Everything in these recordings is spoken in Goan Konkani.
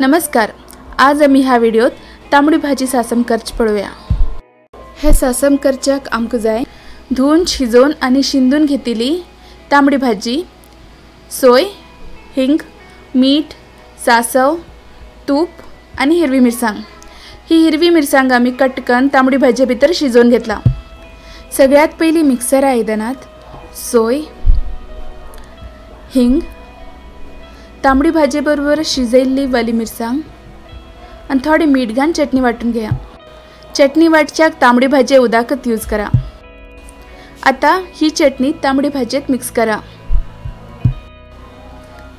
नमस्कार, आज आमी ह्या व्हिडिओत तांबडी भाजी सासम करच पळोवया। हे सासम करच्याक आमकां जाय धुवन शिजोवन आनी शिंदून घेतिली तांबडी भाजी, सोय, हिंग, मीठ, सासव, तूप आनी हिरवी मिरसांग। ही हिरवी मिरसांग आमी कटकन तांबडी भाजी भितर शिजोवन घेतला। सगळ्यात पयली मिक्सर आयदनात सोय, हिंग, तांबडी भाजी बरोबर शिजयल्ली वाली मिरसांग आनी थोडी मीठ घालून चटणी वांटून घेया। चटणी वाटच्याक तांबडी भाजी उदकच यूज करा। आता ही चटणी तांबडी भाजयेत मिक्स करा।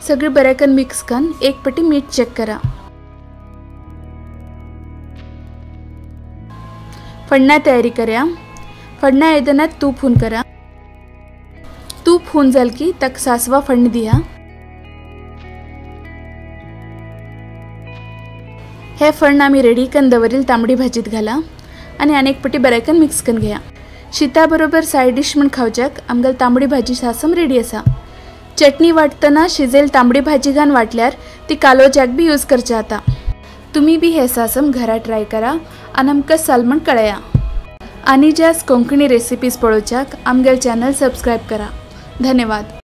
सगळी बरें करून मिक्स करून एक पटी मीठ चेक करा। फण्णा तयारी करा। फण्णा आयदनात तूप हून करा। तूप हून जाल की ताका सासवा फण्ण दिया। हे फण्ण आमी रेडी करून दवरिल तांबडी भाजीत घाला आनी अनेक पटी बरें करून मिक्स करून घेया। शिता बरोबर सायड डिश म्हण खावच्याक आमगेली तांबडी भाजी सासम रेडी आसा। चटणी वाटतना शिजेल तांबडी भाजी घालून वाटल्यार ती कालोवच्याक बी यूज करचे आता। तुमी बी हे सासम घरा ट्राय करा आनी आमकां साल म्हण कळया। आनी जास्त कोंकणी रेसिपीज पळोवच्याक आमगेले चॅनल सबस्क्रायब करा। धन्यवाद।